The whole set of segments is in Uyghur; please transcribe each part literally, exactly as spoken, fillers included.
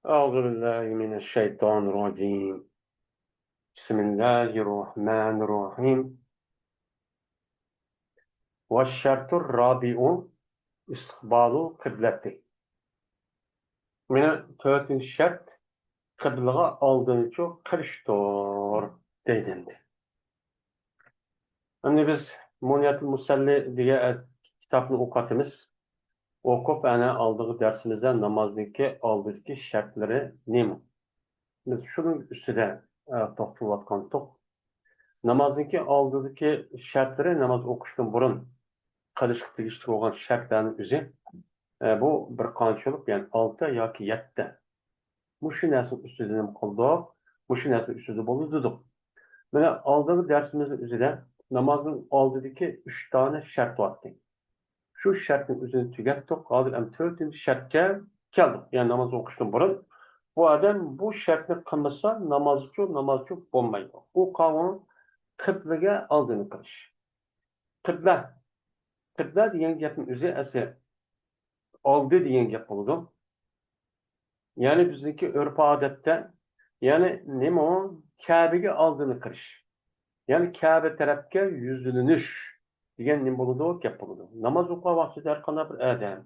أعوذ بالله من الشيطان الرجيم. بسم الله الرحمن الرحيم. والشرط الرابع استقبال القبلة. مانا تۆتىنچى شەرت قىبلىغا ئالدىنچۇ قىلىشتۇر، دەيدۇ ئەمدى. ئەمدى بىز مۇنىيەتۇل مۇسەللى دېگەن كىتابنى ئوقۇۋاتىمىز. ئوقۇپ، ئەنە ئالدىغى دەرسىمىزدە نامازنىڭكى ئالدىدىكى شەرتلىرى نېمە؟ بىز شۇنىڭ ئۈستىدە، ئە، توختىلىۋاتقانتۇق. نامازنىڭكى ئالدىدىكى شەرتلىرى ناماز ئوقۇشتىن بۇرۇن قىلىشقا تېگىشلىك بولغان شەرتلەرنىڭ ئۆزى، ئە، بۇ بىر قانچىلىك، يەنى ئالتە ياكى يەتتە. مۇشۇ نەرسىنىڭ ئۈستىدە نېمە قىلدۇق؟ مۇشۇ نەرسىنىڭ ئۈستىدە بولدى دېدۇق. مانا ئالدىنقى دەرسىمىزنىڭ ئۆزىدە نامازنىڭ ئالدىدىكى ئۈچ دانە شەرت بارتتى. شۇ شەرتنىڭ ئۆزىنى تۈگەتتۇق. ھازىر ئەمدى تۆتىنچى شەرتكە كەلدۇق. يەنى ناماز ئوقۇشتىن بۇرۇن بۇ ئادەم بۇ شەرتنى قىلمىسا، نامازچۇ، نامازچۇ بولمايدۇ. ئۇ قاۋۇن قىبلىگە ئالدىنى قىلىش. قىبلە. قىبلە دېگەن گەپنىڭ ئۆزى ئەسلى ئالدى دېگەن گەپ بولىدۇ. يەنى بىزنىڭكى ئۆرپ-ئادەتتە، يەنى نېمە ئۇ؟ كەبىگە ئالدىنى قىلىش. يەنى كەبە تەرەپكە يۈزلىنىش دېگەن نېمە بولىدۇ؟ گەپ بولىدۇ. ناماز ئوقۇغان ۋاقتىدا ھەر قانداق بىر ئادەم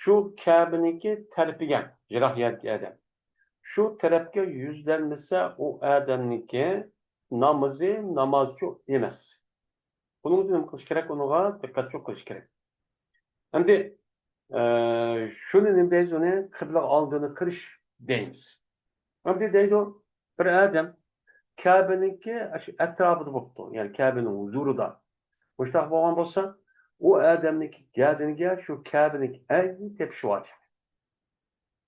شۇ كەبىنىڭكى تەرىپىگە، يىراق يەردىكى ئادەم، شۇ تەرەپكە يۈزلەنمىسە، ئۇ ئادەمنىڭكى نامىزى نامازچۇ ئەمەس. بۇنىڭ ئۈچۈن نېمە قىلىش كېرەك؟ ئۇنىڭغا دىققەتچۇ قىلىش كېرەك. ئەمدى، ئە، شۇنى نېمە دەيمىز؟ ئۇنى قىبلىغا ئالدىنى قىلىش دەيمىز. ئەمدى دەيدۇ، بىر ئادەم كەبىنىڭكى ئاشۇ ئەتراپىدا بوپتۇ، يەنى كەبىنىڭ ھۇزۇرىدا. مۇشۇنداق بولغان بولسا، ئۇ ئادەمنىڭكى گەدىنىگە شۇ كەبىنىڭكى ئەينى تېپىشى ۋاجىپ.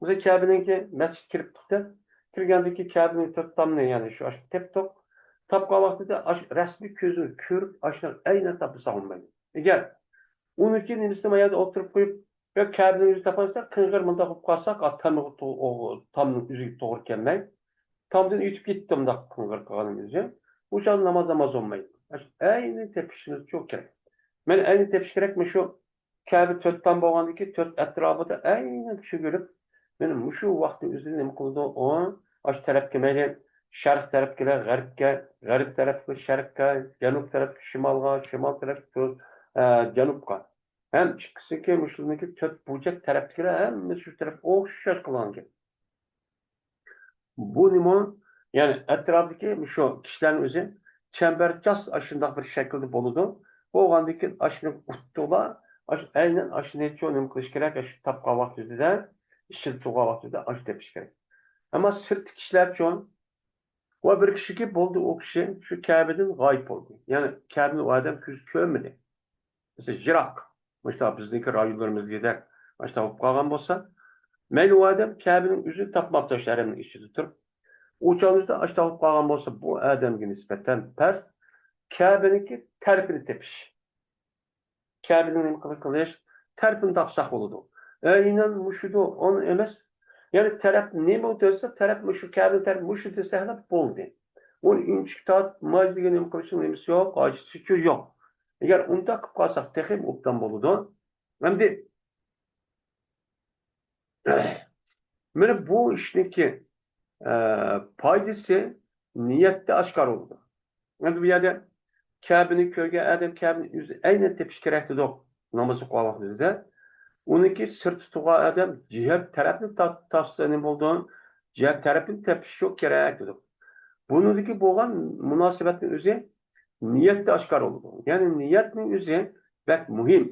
مەسىلەن، كەبىنىڭكى مەسچىتكە كىرىپ چىقتى. كىرگەندىن كېيىن كەبىنىڭ تۆت تامنى، يەنى شۇ ئاشۇ تېپتۇق. تاپقان ۋاقتىدا ئاش-، رەسمىي كۆزىنى كۆرۈپ، ئاشۇنى ئەينەن تاپمىسا بولمايدۇ. ئەگەر ئۇنىڭكى نېمىسىنى ما يەردە ئولتۇرۇپ قويۇپ، يا كەبىنىڭ ئۆزى تاپالمىسا، قىڭغىر مۇنداق بولۇپ قالساق، ئا، تامغا تو-، ئو-، تامنىڭ ئۆزىگە توغرا كەلمەي، تامدىن ئۆتۈپ كېتىپتۇ مۇنداق قىڭغىر قىلغىنىمىز ئۈچۈن. ئۇ چاغدا ناماز ناماز بولمايدۇ. ئەينى تېپىشىمىز شۇ كېرەك. مەن ئەينى تېپىش كېرەك، مۇشۇ كەبە تۆت تام بولغاندىن كېيىن، تۆت ئەتراپىدا ئەينەن چۆگۈلۈپ، مانا مۇشۇ ۋاقىتنىڭ ئۆزىدە نېمە قىلىدۇ؟ ئۇ ئاشۇ تەرەپكە، مەيلى شەرق تەرەپكىلەر غەربكە، غەرب تەرەپكە شەرققە، جەنۇب تەرەپكە شىمالغا، شىمال تەرەپكە، ئە، جەنۇبقا. ھەم ئىككىسىنىڭكى، مۇشۇنىڭكى تۆت بۇرجەك تەرەپتىكىلەر ھەممىسى شۇ تەرەپكە ئوخشاش قىلغانىكەن. بۇ نېمە؟ يەنى ئەتراپتىكى مۇشۇ كىشىلەرنىڭ ئۆزى چەمبەرچاس ئاشۇنداق بىر شەكىلدە بولىدۇ. بولغاندىن كېيىن ئاشۇنى ئۇتتۇلا، ئاش-، ئەينەن ئاشۇنى چۇ نېمە قىلىش كېرەك؟ ئاشۇ تاپقان ۋاقتىدا، ئىچىدە تۇرغان ۋاقتىدا ئاشۇ تېپىش كېرەك. ئەمما سىرتتىكى كىشىلەرچۇ؟ ۋە بىر كىشىكى بولدى، ئۇ كىشى شۇ كەبىدىن غايىب بولدى. يەنى كەبىنى ئۇ ئادەم كۆزى كۆرمىدى. مەسىلەن، يىراق. مۇشۇنداق بىزنىڭكى رايونلىرىمىزدەك ئاشۇنداق بولۇپ قالغان بولسا، مەيلى ئۇ ئادەم كەبىنىڭ ئۆزىنى تاپماپتۇ، شەھەرنىڭ ئىچىدە تۇرۇپ. ئۇ چاغدا ئاشۇنداق بولۇپ قالغان بولسا، بۇ ئادەمگە نىسبەتەن پەرز كەبىنىڭكى تەرىپىنى تېپىش. كەبىنىڭ نېمە قىلىش، قىلىش تەرىپىنى تاپساق بولىدۇ. ئەينەن مۇشۇدۇ، ئۇنى ئەمەس. يەنى تەرەپ نېمە دېسە، تەرەپ مۇشۇ، كەبىنىڭ تەرىپى مۇشۇ دېسەڭلار بولدى. ئۇنى ئىنچىكە تارتماي دېگەن نېمە قىلىشنىڭ نېمىسى يوق، ھاجىتىچۇ يوق. ئەگەر ئۇنداق قىلىپ قالساق تېخىمۇ ئوبدان بولىدۇ. ئەمدى مانا بۇ ئىشنىڭكى، ئە، پايدىسى نىيەتتە ئاشكارا بولىدۇ. ئەمدى بۇ يەردە كەبىنى كۆرگەن ئادەم كەبىنى ئۆزى ئەينەن تېپىش كېرەك دېدۇق، ناماز ئوقۇغان ۋاقتىمىزدا. ئۇنىڭكى سىرتتا تۇرغان ئادەم جىھەت تەرەپنى تا-، تاپسا نېمە بولىدۇ؟ جىھەت تەرەپنى تېپىشى كېرەك دېدۇق. بۇنىڭدىكى بولغان مۇناسىۋەتنىڭ ئۆزى نىيەتتە ئاشكارا بولىدۇ. يەنى نىيەتنىڭ ئۆزى بەك مۇھىم.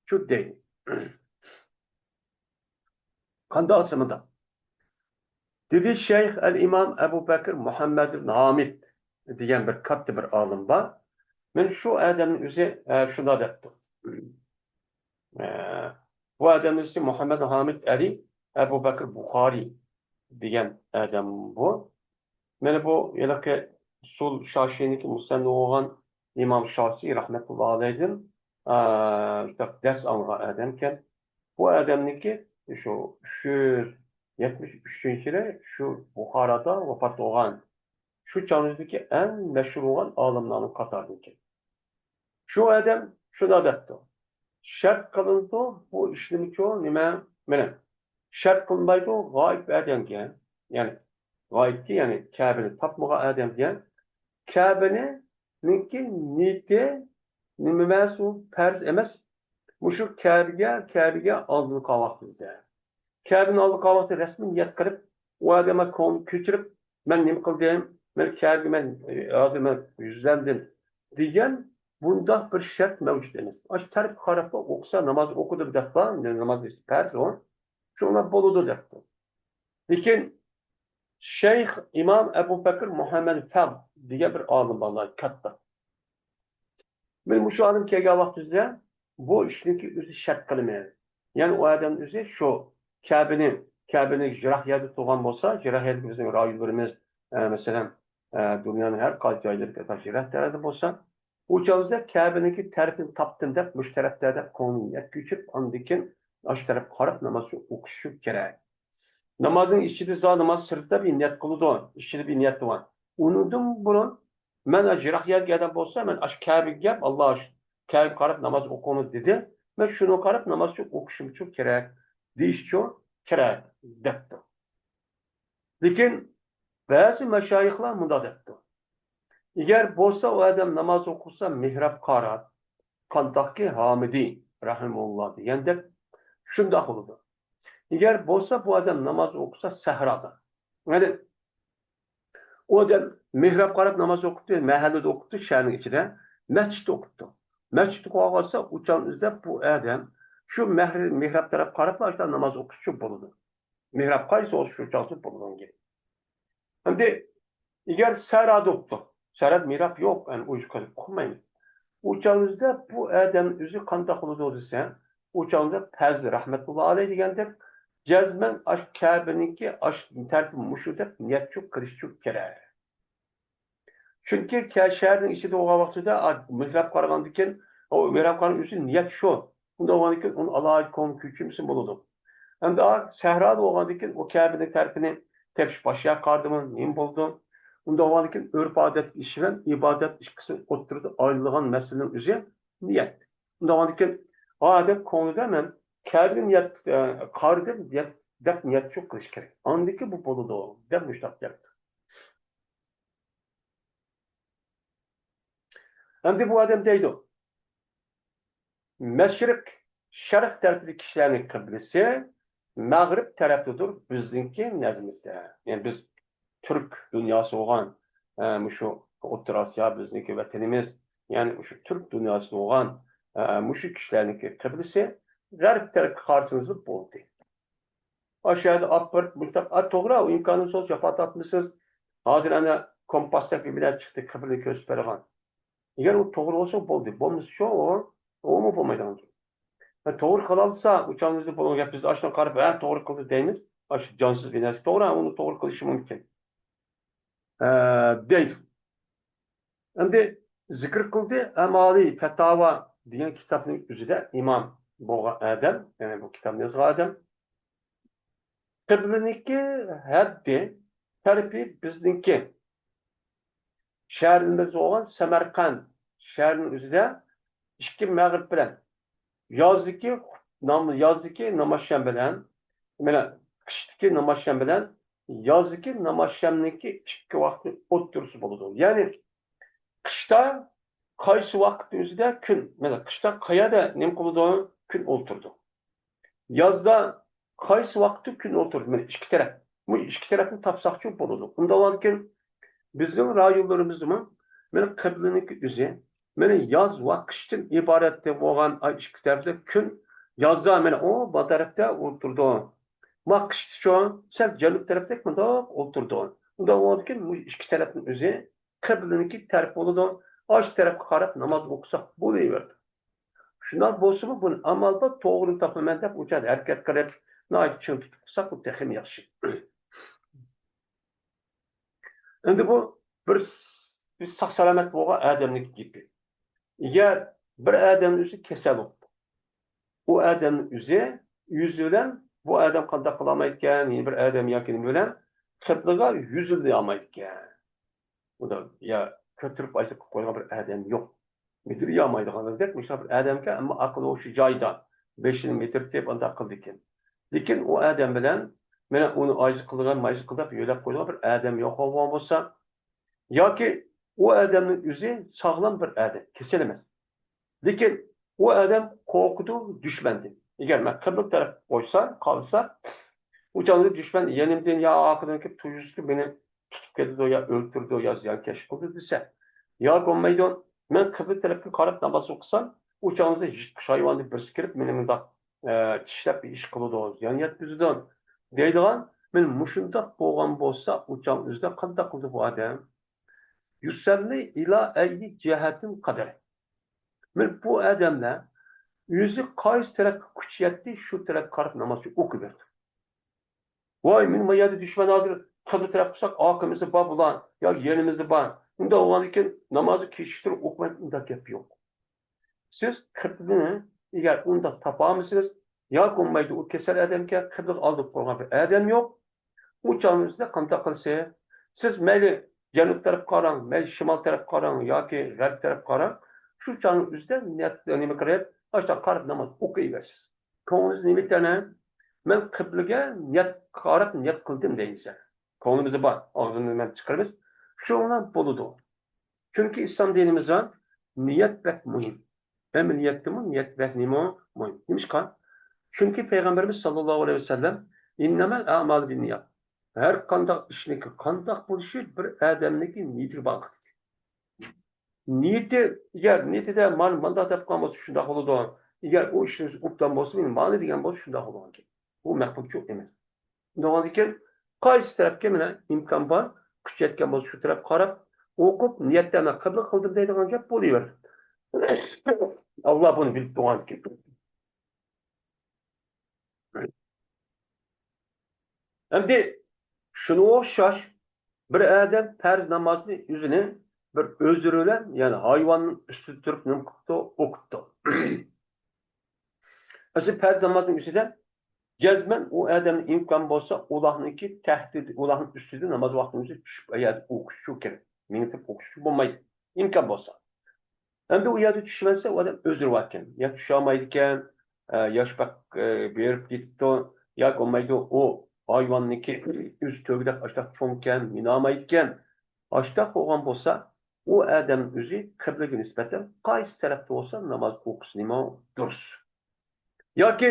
شۇ دەيدۇ. قانداق دېسە مۇنداق. دېدى شەيخ ئەل ئىمام ئەبۇ بەكىر مۇھەممەد ئىبن ھامىد دېگەن بىر كاتتا بىر ئالىم بار. مانا شۇ ئادەمنىڭ ئۆزى، ئە، شۇنداق دەپتۇ. ئە، بۇ ئادەمنىڭ ئىسمى مۇھەممەد ھامىد ئەلى ئەبۇ بەكىر بۇخارى دېگەن ئادەم بۇ. مانا بۇ ھېلىقى ئۇسۇل شاشىنىڭكى مۇسەننىپى بولغان ئىمام شاشىئى رەھمەتۇللا ئەلەيھىدىن، ئا، دەرس ئالغان ئادەمكەن. بۇ ئادەمنىڭكى شۇ ئۈچ يۈز يەتمىش ئۈچىنچى يىلى شۇ بۇخارادا ۋاپات بولغان. شۇ چاغدىكى ئەڭ مەشھۇر بولغان ئالىملارنىڭ قاتارىدىكى. شۇ ئادەم شۇنداق دەپتۇ. شەرت قىلىنىدۇ بۇ ئىشنىمۇچۇ نېمە؟ مانا شەرت قىلمايدۇ، غايىب ئادەمگە، يەنى غايىبكى، يەنى كەبىنى تاپمىغان ئادەمگە كەبىنىڭكى نىيىتى نېمە ئەمەس، ئۇ پەرز ئەمەس. مۇشۇ كەبىگە، كەبىگە ئالدىن قالغان ۋاقتىمىزدا، كەبىنى ئالدىن قالغان ۋاقتى رەسمىي نىيەت قىلىپ، ئۇ ئادەمگە كۆڭلىنى كۆچۈرۈپ، مەن نېمە قىلدىم، مەن كەبىگە مەن، ھازىر مەن يۈزلەندىم دېگەن بۇنداق بىر شەرت مەۋجۇت ئەمەس. ئاشۇ تەرەپكە قاراپلا ئوقۇسا، ناماز ئوقۇدۇم دەپلا، ناماز پەرز ئۇ. شۇڭلار بولىدۇ دەپتۇ. لېكىن شەيخ ئىمام ئەبۇ بەكرى مۇھەممەد فەغ دېگەن بىر ئالىم بارلار، كاتتا. مەن مۇشۇ ئالىم كەلگەن ۋاقتىمىزدا بۇ ئىشنىڭكى ئۆزى شەرت قىلىمەن. يەنى ئۇ ئادەم ئۆزى شۇ كەبىنى، كەبىنى يىراق يەردە تۇرغان بولسا، يىراق يەردىكى بىزنىڭ رايونلىرىمىز، ئە، مەسىلەن، ئە، دۇنيانىڭ ھەر قايسى جايلىرىدا يىراق تەرەپتە بولسا، ئۇ چاغدا كەبىنىڭكى تەرىپىنى تاپتىم دەپ، مۇشۇ تەرەپتە دەپ كۆڭلىنى يەتكۈچۈرۈپ، ئاندىن كېيىن ئاشۇ تەرەپكە قاراپ ناماز ئوقۇشى كېرەك. نامازنىڭ ئىچىدە زادى ناماز سىرتىدا بىر نىيەت قىلىدۇ، ئىچىدە بىر نىيەت بار. ئۇنىڭدىن بۇرۇن مەن ئاشۇ يىراق يەردىكى ئادەم بولسا، مەن ئاشۇ كەبىگە گەپ، ئاللا، كەبىگە قاراپ ناماز ئوقۇڭلار دېدى. مەن شۇنىڭغا قاراپ ناماز ئوقۇشۇم كېرەك، دېيىشچۇ كېرەك دەپتۇ. لېكىن بەزى مەشايىخلار مۇنداق دەپتۇ. ئەگەر بولسا ئۇ ئادەم ناماز ئوقۇسا مېھرابقا قاراپ، قانداقكى ھامىدى رەھىمۇللا دېگەندەك شۇنداق بولىدۇ. ئەگەر بولسا بۇ ئادەم ناماز ئوقۇسا سەھرادا. يەنى ئۇ ئادەم مېھرابقا قاراپ ناماز ئوقۇپتۇ، مەھەللىدە ئوقۇپتۇ، شەھەرنىڭ ئىچىدە، مەسچىتتە ئوقۇپتۇ. مەسچىتتە قالغانسا ئۇ چاغنى ئىزدەپ بۇ ئادەم شۇ مەھرى-، مېھراب تەرەپكە قاراپلا ئاشۇنداق ناماز ئوقۇشقا بولىدۇ. مېھراب قايسى بولسا شۇ چاغدا بولىدىغان گەپ. ئەمدى ئەگەر سەھرادا بوپتۇ، سەھرادا مېھراب يوق، يەنى ئۇ يەرگە ئۇقمايمىز. ئۇ چاغىمىزدا بۇ ئادەم ئۆزى قانداق قىلىدۇ دېسە، ئۇ چاغدا پەز رەھمەتۇللا ئەلەيھ دېگەندەك جەزمەن ئاش كەبىنىڭكى ئاش تەرىپى مۇشۇ دەپ نىيەتچۇ قىلىشچۇ كېرەك. چۈنكى كە-، شەھەرنىڭ ئىچىدە بولغان ۋاقتىدا، ئا، مېھراب قارىغاندىن كېيىن، ئۇ مېھراب قارىغان ئۈچۈن نىيەت شۇ. ئۇنداق بولغاندىن كېيىن ئۇنى ئالاھىدە كۆڭۈل كۆچۈرمىسە بولىدۇ. ئەمدى ئا، سەھرادا بولغاندىن كېيىن ئۇ كەبىنىڭ تەرىپىنى تېپىش باشقا يەرگە قارىدىمۇ، نېمە بولىدۇ؟ ئۇنداق بولغاندىن كېيىن ئۆرپ-ئادەت ئىش بىلەن ئىبادەت ئىككىسىنىڭ ئوتتۇرىدا ئايرىلىدىغان مەسىلىنىڭ ئۆزى نىيەت. ئۇنداق بولغاندىن كېيىن ئا ئادەم كۆڭلىدە مەن كەبىگە نىيەت، ئە، قارىدىم دەپ، دەپ نىيەت شۇ قىلىش كېرەك. ئاندىن كېيىن بۇ بولىدۇ دەپ مۇشۇنداق دەپتۇ. ئەمدى بۇ ئادەم دەيدۇ، مەشرىق، شەرق تەرىپىدىكى كىشىلەرنىڭ قىبلىسى مەغرىب تەرەپتىدۇر بىزنىڭكى نەزىمىزدە. يەنى بىز تۈرك دۇنياسى بولغان، ئە، مۇشۇ ئوتتۇرا ئاسىيا بىزنىڭكى ۋەتىنىمىز، يەنى مۇشۇ تۈرك دۇنياسى بولغان، ئە، مۇشۇ كىشىلەرنىڭكى قىبلىسى غەرب تەرەپكە قارىسىڭىز بولدى. ئاشۇ يەردە ئاپىرىپ، مۇشۇنداق، ئا، توغرا، ئۇ ئىمكانىمىز بولسا جاپا تارتمىسىز. ھازىر ئەنە كومپاستەك بىر نەرسە چىقتى، قىبلىنى كۆرسىتىپ بېرىدىغان. ئەگەر ئۇ توغرا بولسا بولدى، بولمىسا شۇ، ئۇ، ئۇمۇ بولمايدىغان گەپ. ھە، توغرا قىلالىسا، ئۇ چاغدا بولغان گەپ، بىز ئاشۇنى قاراپ، ھە، توغرا قىلدى دەيمىز. ئاشۇ جانسىز بىر نەرسە. توغرا، ئۇنى توغرا قىلىشى مۇمكىن. ھە، دەيدۇ. ئەمدى زىكىر قىلدى، ئەمالى پەتاۋا دېگەن كىتابنىڭ ئۆزىدە ئىمام بولغان ئادەم، يەنى بۇ كىتابنى يازغان ئادەم، قىبلىنىڭكى ھەددى، تەرىپى بىزنىڭكى شەھىرىمىز بولغان سەمەرقەند شەھىرىنىڭ ئۆزىدە ئىككى مەغرىب بىلەن يازدىكى نام-، يازدىكى نامازشام بىلەن، مانا، قىشتىكى نامازشام بىلەن يازدىكى نامازشامنىڭكى ئىككى ۋاقتى ئوتتۇرىسى بولىدۇ. يەنى قىشتا قايسى ۋاقىتنىڭ ئۆزىدە كۈن، مانا، قىشتا قەيەردە نېمە قىلىدۇ؟ كۈن ئولتۇرىدۇ. يازدا قايسى ۋاقىتتا كۈن ئولتۇرىدۇ؟ مانا ئىككى تەرەپ. بۇ ئىككى تەرەپنى تاپساقچۇ بولىدۇ. ئۇنداق بولغاندىكىن بىزنىڭ رايونلىرىمىزدىمۇ مانا قىبلىنىڭكى ئۆزى، مانا ياز ۋە قىشتىن ئىبارەت بولغان ئاي ئىككى تەرەپتە كۈن يازدا مانا ئۇ بۇ تەرەپتە ئولتۇرىدۇ. ما قىشتىچۇ سەل جەنۇب تەرەپتەك مۇنداق ئولتۇرىدۇ. ئۇنداق بولغاندىكىن بۇ ئىككى تەرەپنىڭ ئۆزى قىبلىنىڭكى تەرىپى بولىدۇ. ئاشۇ تەرەپكە قاراپ ناماز ئوقۇساق بولۇۋېرىدۇ. شۇنداق بولسىمۇ، بۇنى ئامال بار، توغرىنى تاپىمەن دەپ ئۇ چاغدا ھەرىكەت قىلىپ، ناھايىتى چىڭ تۇتۇپ قىلساق، بۇ تېخىمۇ ياخشى. ئەمدى بۇ بىر، بىر ساق-سالامەت بولغان ئادەمنىڭ گېپى. ئەگەر بىر ئادەمنىڭ ئۆزى كېسەل بولۇپ، ئۇ ئادەمنىڭ ئۆزى، يۈزى بىلەن بۇ ئادەم قانداق قىلالمايدىكەن، يەنە بىر ئادەم ياكى نېمە بىلەن قىبلىغا يۈزلىيالمايدىكەن. ئۇدا يا كۆتۈرۈپ ئايتىپ قويغان بىر ئادەم يوق. مىدىرىيالمايدىغان بىردەك مۇشۇنداق بىر ئادەمكەن، ئەمما ئەقلى ھوشى جايىدا، بېشىنى مىدىرىتىپ ئانداق قىلىدىكەن. لېكىن ئۇ ئادەم بىلەن مانا ئۇنى ئاجىز قىلىدىغان، ماجىز قىلىدىغان، يۆلەپ قويىدىغان بىر ئادەم يوق بولغان بولسا، ياكى ئۇ ئادەمنىڭ ئۆزى ساغلام بىر ئادەم، كېسەل ئەمەس. لېكىن ئۇ ئادەم قورقىدۇ دۈشمەندىن. ئەگەر مەن قىبلە تەرەپ قويسا، قالسا، ئۇ چاغدا دۈشمەن يېنىمدىن يا ئارقىدىن كېلىپ تۇيۇشسىز مېنى تۇتۇپ كېتىدۇ يا ئۆلتۈرىدۇ يا زىيانكەشلىك قىلىدۇ دېسە، ياكى بولمايدۇ، مەن قىبلە تەرەپكە قاراپ ناماز ئوقۇسام، ئۇ چاغدا يىرتقۇچ ھايۋاندىن بىرسى كىرىپ مېنى مۇنداق، ئە، چىشلەپ بىر ئىش قىلىدۇ، زىيان يەتكۈزىدۇ دەيدىغان، مەن مۇشۇنداق بولغان بولسا، ئۇ چاغ ئۆزىدە قانداق قىلىدۇ بۇ ئادەم؟ يۇسەللى ئىلا ئەيي جەھەتىن قەدەر. مەن بۇ ئادەملەر ئۆزى قايسى تەرەپكە كۈچى يەتتى، شۇ تەرەپكە قاراپ ناماز ئوقۇۋېرىدۇ. ۋاي، مېنىڭ ما يەردە دۈشمەن ھازىر قىبلە تەرەپ قىلساق، ئارقىمىزدا بار بۇلار، يا يېنىمىزدا بار. ئۇنداق بولغاندىكىن نامازنى كېچىكتۈرۈپ ئوقۇماي، ئۇنداق گەپ يوق. سىز قىبلىنى ئەگەر ئۇنداق تاپالمىسىڭىز، ياكى بولمايدۇ، ئۇ كېسەل ئادەمكەن، قىبلىغا ئالدىنىپ قويغان بىر ئادەم يوق. ئۇ چاغنىڭ ئۆزىدە قانداق قىلسا، سىز مەيلى جەنۇب تەرەپكە قاراڭ، مەيلى شىمال تەرەپكە قاراڭ ياكى غەرب تەرەپكە قاراڭ، شۇ چاغنىڭ ئۆزىدە نىيەت، نېمە قىلىپ، ئاشۇنداق قاراپ ناماز ئوقۇيۋېرىسىز. كۆڭلىڭىز نېمە ئىكەن؟ مەن قىبلىگە نىيەت قاراپ نىيەت قىلدىم دەيمىز. كۆڭلىمىزدە بار، ئاغزىمىزدىن ھەم چىقىرىمىز. شۇ بىلەن بولىدۇ. چۈنكى ئىسلام دىنىمىزدا نىيەت بەك مۇھىم. ئەمەلىيەتتىمۇ نىيەت بەك نېمە مۇھىم. نېمىشقا؟ چۈنكى پەيغەمبىرىمىز ساللاللاھۇ ئەلەيھى ۋەسەللەم، «ئىننەمەل ئەمالۇ بىننىيات.» ھەر قانداق ئىشنىڭكى قانداق بولۇشى بىر ئادەمنىڭكى نىيىتىگە باغلىق. نىيىتى، ئەگەر نىيىتىدە مانا مانداق دەپ قالغان بولسا شۇنداق بولىدۇ. ئەگەر ئۇ ئىشنى ئوبدان بولسا، مانا دېگەن بولسا شۇنداق بولىدىكەن. بۇ مەقبۇل ئىش ئەمەس. شۇنداق بولغاندىكىن، قايسى تەرەپكە مانا ئىمكان بار، كۈچ يەتكەن بولسا شۇ تەرەپكە قاراپ ئوقۇپ، نىيەتتە مەن قىبلە قىلدىم دەيدىغان گەپ بولۇۋەردى. ئاللا بۇنى بىلىپ تۇرغاندىكىن. ئەمدى شۇنىڭغا ئوخشاش بىر ئادەم پەرز نامازنى ئۆزىنى بىر ئۆزرە بىلەن، يەنى ھايۋاننىڭ ئۈستىدە تۇرۇپ نېمە قىپتۇ؟ ئوقۇپتۇ. ئەسلى پەرز نامازنىڭ ئۆزىدە جەزمەن ئۇ ئادەمنىڭ ئىمكان بولسا، ئۇلارنىڭكى تەھتىدە، ئۇلارنىڭ ئۈستىدە ناماز ۋاقتىنىڭ ئۆزىدە چۈشۈپ، ئۇ يەردە ئوقۇشى كېرەك. مېڭىپ ئوقۇشى بولمايدۇ. ئىمكان بولسا. ئەمدى ئۇ يەردە چۈشمەسە، ئۇ ئادەم ئۆزرە باركەن. يا چۈشەلمەيدىكەن، ئە، ياش بەك، ئە، بېرىپ كېتىپتۇ، ياكى بولمايدۇ، ئۇ ھايۋاننىڭكى ئۆزى تۆگىدەك ئاشتاق چوڭكەن، مىنالمايدىكەن. ئاشتاق بولغان بولسا، ئۇ ئادەم ئۆزى قىبلىگە نىسبەتەن قايسى تەرەپتە بولسا ناماز ئوقۇسا نېمە دۇرۇس. ياكى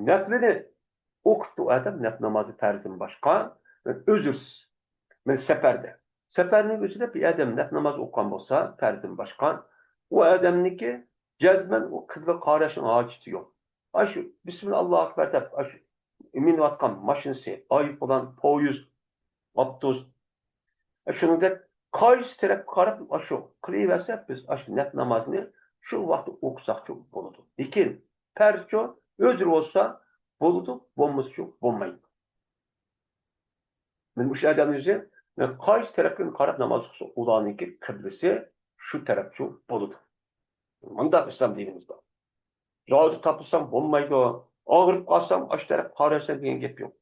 نەپلىنى ئوقۇپتۇ ئادەم، نەپ نامازى پەرزدىن باشقا، ئۆزرىسىز. مەن سەپەردە. سەپەرنىڭ ئۆزىدە بىر ئادەم نەپ ناماز ئوقۇغان بولسا، پەرزدىن باشقا، ئۇ ئادەمنىڭكى جەزمەن ئۇ قىبلىگە قاراشنىڭ ھاجىتى يوق. ئاشۇ بىسمىللا ئاللاھۇ ئەكبەر دەپ، ئاشۇ مىنىۋاتقان ماشىنىسى، ئايروپىلان، پويىز، ئاپتوبۇس، شۇنىڭدەك قايسى تەرەپكە قاراپ ئاشۇ قىلىۋەرسە، بىز ئاشۇ نەپ نامازنى شۇ ۋاقىتتا ئوقۇساقچۇ بولىدۇ. لېكىن پەرزچۇ ئۆزرە بولسا بولىدۇ، بولمىسىچۇ بولمايدۇ. مەن مۇشۇ ئادەمنىڭ ئۆزى، مەن قايسى تەرەپكە قاراپ ناماز ئوقۇسا، ئۇلارنىڭكى قىبلىسى شۇ تەرەپچۇ بولىدۇ. مۇنداق ئىسلام دىنىمىز بار. جايىدا تاپىسام بولمايدۇ، ئاغرىپ قالسام ئاشۇ تەرەپكە قارايسەن دېگەن گەپ يوق.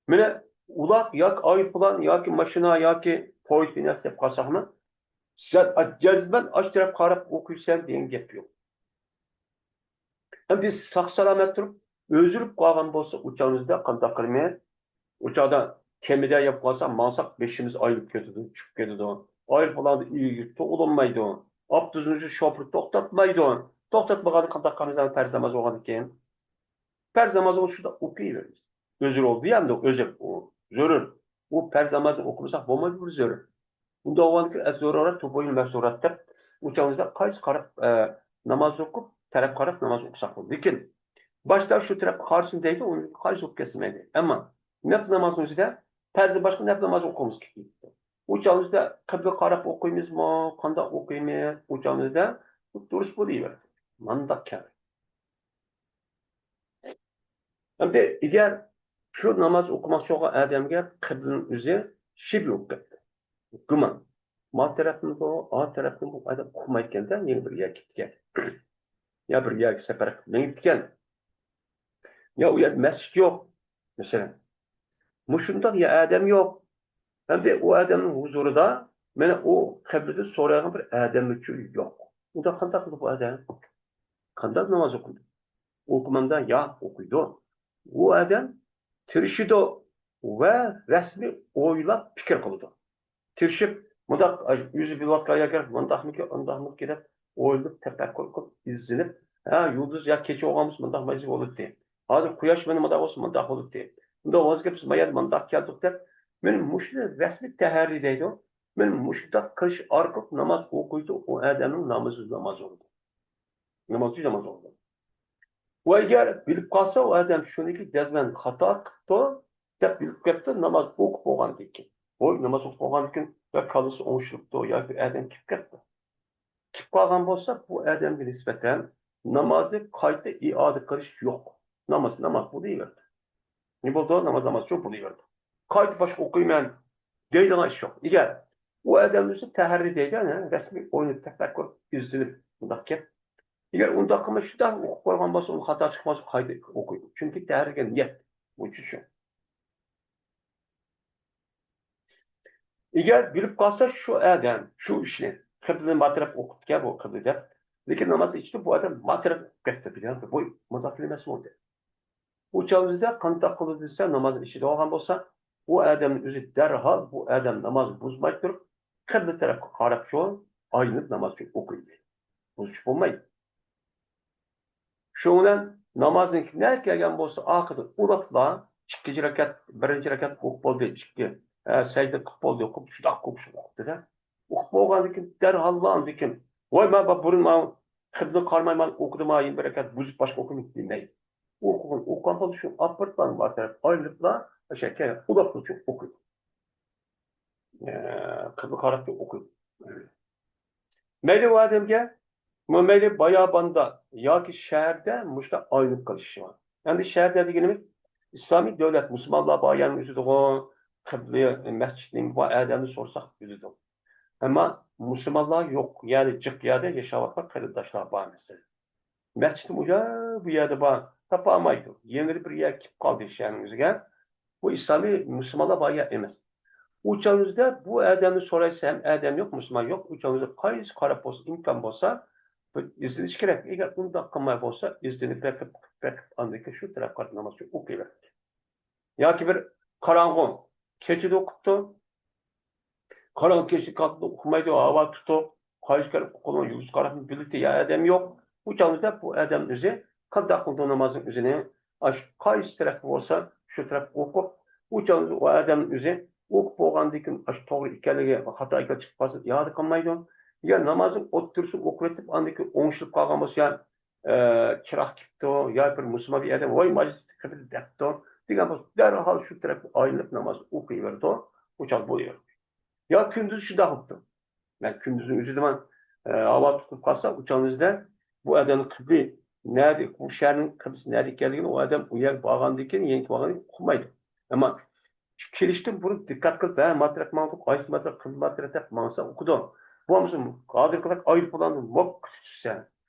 مانا ئۇلار ياكى ئايروپىلان ياكى ماشىنا ياكى پويىز بىناسى دەپ قالساقمۇ، سەن جەزمەن ئاشۇ تەرەپكە قاراپ ئوقۇيسەن دېگەن گەپ يوق. ئەمدى ساق-سالامەت تۇرۇپ، ئۆزرىلىپ قالغان بولسا، ئۇ چاغىمىزدا قانداق قىلىمىز؟ ئۇ چاغدا كېمىدە يەپ قالسا، ماڭساق بېشىمىز ئايلىنىپ كېتىدۇ، چۈشۈپ كېتىدۇ. ئايروپىلاندا ئىگە تۇغۇلمايدۇ. ئاپتوبۇسنىڭ شوپۇرى توختاتمايدۇ. توختاتمىغاندا قانداق قىلىمىز پەرز ناماز بولغاندىن كېيىن؟ پەرز نامازنى شۇنداق ئوقۇيۋېرىمىز. ئۆزرە بولدى ئەمدى، ئۆزرە، ئۇ زۆرۈر. ئۇ پەرز نامازنى ئوقۇمىساق بولمايدۇ، بىر زۆرۈر. ئۇنداق بولغاندىكىن، ئەز زۆرۈرات تۇبۇھىل مەھزۇرات دەپ، ئۇ چاغىمىزدا قايسى قاراپ، ئە، ناماز ئوقۇپ، تەرەپ قاراپ ناماز ئوقۇساق بولىدۇ. لېكىن باشتا شۇ تەرەپكە قارىسۇن دەيدۇ، ئۇنى قايسى ئوقۇپ كەتسە مەيلى. ئەمما نەپلى نامازنىڭ ئۆزىدە پەرزدىن باشقا نەپلى ناماز ئوقۇغۇمىز كېلىدۇ. ئۇ چاغىمىزدا قىبلىگە قاراپ ئوقۇيمىزمۇ، قانداق ئوقۇيمىز؟ ئۇ چاغىمىزدا دۇرۇس بولۇۋېرىدۇ. مانداق كەل. ئەمدى ئەگەر شۇ ناماز ئوقۇماقچى بولغان ئادەمگە قىبلىنىڭ ئۆزى شىبھە بولۇپ كەتتى. گۇمان. ما تەرەپمىدۇ، ئا تەرەپمىدۇ، ئادەم ئۇقمايدىكەن-دە، يەنە بىر يەرگە كېتىدىكەن. يا بىر يەرگە سەپەر قىلىپ مېڭىپتىكەن. يا ئۇ يەردە مەسچىت يوق، مەسىلەن. مۇشۇنداق يا ئادەم يوق. ئەمدى ئۇ ئادەمنىڭ ھۇزۇرىدا مانا ئۇ قىبلىدىن سورايدىغان بىر ئادەممۇچۇ يوق. ئۇندا قانداق قىلىدۇ بۇ ئادەم؟ قانداق ناماز ئوقۇيدۇ؟ ئوقۇمامدا؟ ياق، ئوقۇيدۇ. ئۇ ئادەم تىرىشىدۇ ۋە رەسمىي ئويلاپ پىكىر قىلىدۇ. تىرىشىپ، مۇنداق، ئۆزى بىلىۋاتقان يەرگە مۇنداقمىكى، ئۇنداقمىكى دەپ ئويلىنىپ، تەپەككۇر قىلىپ، ئىزدىنىپ، ھە، يۇلدۇز يا كېچە بولغان بولسا مۇنداق مەزگىل بولاتتى. ھازىر قۇياش مانا مۇنداق بولسا مۇنداق بولاتتى. مۇنداق بولسا بىز ما يەردە مۇنداق كەلدۇق دەپ، مانا مۇشۇنى رەسمىي تەھەررى دەيدۇ. مانا مۇشۇنداق قىلىش ئارقىلىق ناماز ئوقۇيدۇ، ئۇ ئادەمنىڭ نامىزى ناماز بولىدۇ. ناماز ئۈچۈن ناماز ئوقۇيدۇ. ۋە ئەگەر بىلىپ قالسا، ئۇ ئادەم شۇنىڭكى جەزمەن خاتا قىپتۇ دەپ بىلىپ كەپتۇ، ناماز ئوقۇپ بولغاندىن كېيىن. ۋاي، ناماز ئوقۇپ بولغاندىن كېيىن بىر كاللىسى ئوڭشىلىپتۇ ياكى بىر ئادەم كېلىپ كەپتۇ. كېلىپ قالغان بولسا، بۇ ئادەمگە نىسبەتەن نامازنى قايتا ئىئادە قىلىش يوق. ناماز، ناماز بولۇۋېرىدۇ. نېمە بولدى؟ ناماز، ناماز شۇ بولۇۋېرىدۇ. قايتا باشقا ئوقۇيمەن دەيدىغان ئىش يوق. ئەگەر ئۇ ئادەم ئۆزى تەھەررى دەيدۇ، يەنى رەسمىي ئويلىنىپ، تەپەككۇر، ئىزدىنىپ، مۇنداق گەپ. ئەگەر ئۇنداق قىلماي، شۇنداق ئوقۇپ قويغان بولسا، ئۇنىڭ خاتا چىقماس، قايتا ئوقۇيدۇ. چۈنكى تەھەررى دېگەن نىيەت. بۇ ئۈچۈن شۇ. ئەگەر بىلىپ قالسا شۇ ئادەم شۇ ئىشنى، قىبلىنى ما تەرەپ ئوقۇپتىكەن بۇ قىبلە دەپ، لېكىن ناماز ئىچىدە بۇ ئادەم ما تەرەپ ئوقۇپ كەپتۇ، بۇ مۇنداق ئەمەسمۇ دەپ. بۇ چاغدا بىزدە قانداق قىلىدۇ دېسە، ناماز ئىچىدە بولغان بولسا، ئۇ ئادەمنىڭ ئۆزى دەرھال بۇ ئادەم نامازنى بۇزماي تۇرۇپ، قىبلە تەرەپكە قاراپ شۇ ئايلىنىپ ناماز ئوقۇيدۇ. بۇزۇش بولمايدۇ. شۇنىڭ بىلەن نامازنىڭ نەگە كەلگەن بولسا، ئاخىرىدا ئۇلاپلا ئىككىنچى رەكەت، بىرىنچى رەكەت ئوقۇپ بولدى، ئىككى، ھە، سەجدە قىلىپ بولدى، ئوقۇپ شۇنداق ئوقۇپ شۇنداق ئوقۇپتۇ-دە. ئوقۇپ بولغاندىن كېيىن دەرھاللا ئاندىن كېيىن، ۋاي، مەن بۇرۇن مانا قىبلىگە قارىماي مانا ئوقۇدۇم، يەنە بىر رەكەت بۇزۇپ باشقا ئوقۇيمەن دېمەيدۇ. ئوقۇغان، ئوقۇغان بولسا شۇ ئاپىرىپ بار تەرەپ ئايلىنىپلا، ئاشۇ يەرگە ئۇلاپلا شۇ ئوقۇيدۇ. ئە، قىبلىگە قاراپ ئوقۇيدۇ. مەيلى ئۇ ئادەمگە، مەيلى باياباندا ياكى شەھەردە مۇشۇنداق ئايلىنىپ قېلىشى بار. ئەمدى شەھەردە دېگىنىمىز ئىسلامىي دۆلەت، مۇسۇلمانلار بار يەرنى ئۆزىدىغۇ، قىبلە، مەسچىت نېمە بار ئادەمنى سورىساق بىلىدۇ. ئەمما مۇسۇلمانلار يوق يەردە، جىق يەردە ياشاۋاتقان قېرىنداشلار بار مەسىلەن. مەسچىتىمۇ يا بۇ يەردە بار، تاپالمايدۇ. يېڭىدا بىر يەر كېلىپ قالدى شەھەرنىڭ ئۆزىگە. بۇ ئىسلامىي مۇسۇلمانلار بار يەر ئەمەس. ئۇ چاغىمىزدا بۇ ئادەمنى سورايسا ھەم ئادەم يوق، مۇسۇلمان يوق. ئۇ چاغىمىزدا قايسى قاراپ بولسا ئىمكان بولسا بىر ئىزدىنىش كېرەك. ئەگەر ئۇنداق قىلماي بولسا ئىزدىنىپ بېقىپ، بېقىپ ئاندىن كېيىن شۇ تەرەپ قاراپ ناماز ئوقۇيۋەرگەن. ياكى بىر قاراڭغۇ كېچىدە ئوقۇپتۇ. قاراڭغۇ كېچىدە كاتىدە ئوقۇمايدۇ، ھاۋا تۇتۇق. قايسى كەر ئوقۇغان يۇلدۇز قاراپمۇ بىلدى يا ئادەم يوق. ئۇ چاغدا بۇ ئادەم ئۆزى قانداق قىلىدۇ نامازنىڭ ئۆزىنى؟ ئاشۇ قايسى تەرەپكە بولسا شۇ تەرەپكە ئوقۇپ، ئۇ چاغدا ئۇ ئادەم ئۆزى ئوقۇپ بولغاندىن كېيىن ئاشۇ توغرا ئىكەنلىكى، خاتا ئىكەنلىكى چىقىپ قالسا ئىئادە قىلمايدۇ. يا نامازنىڭ ئوتتۇرىسىنى ئوقۇۋېتىپ ئاندىن كېيىن ئوڭشىلىپ قالغان بولسا يا ئە، چىراغ كېپتۇ، يا بىر مۇسۇلمان بىر ئادەم، ۋاي، ماجىدتىكى قىبلە دەپتۇ، دېگەن بولسا، دەرھال شۇ تەرەپكە ئايلىنىپ ناماز ئوقۇيۋېرىدۇ، ئۇ چاغ بولۇۋېرىدۇ. يا كۈندۈز شۇنداق بوپتۇ. مەن كۈندۈزنىڭ ئۆزىدىمۇ، ئە، ھاۋا تۇتۇپ قالسا، ئۇ چاغنىڭ ئۆزىدە بۇ ئادەمنىڭ قىبلە نەدە، بۇ شەھەرنىڭ قىبلىسى نەدە ئىكەنلىكىنى ئۇ ئادەم ئۇ يەرگە بارغاندىن كېيىن، يېنىكىپ بارغاندىن كېيىن ئۇقمايدۇ. ئەمما كېلىشتىن بۇرۇن دىققەت قىلىپ، ھە، ما تەرەپ ماڭدۇق، قايسى ما تەرەپ، قىبلە ما تەرەپ دەپ ماڭسا ئۇقىدۇ. بولمىسا ھازىرقىدەك ئايروپىلاندىن موككا چۈشسە،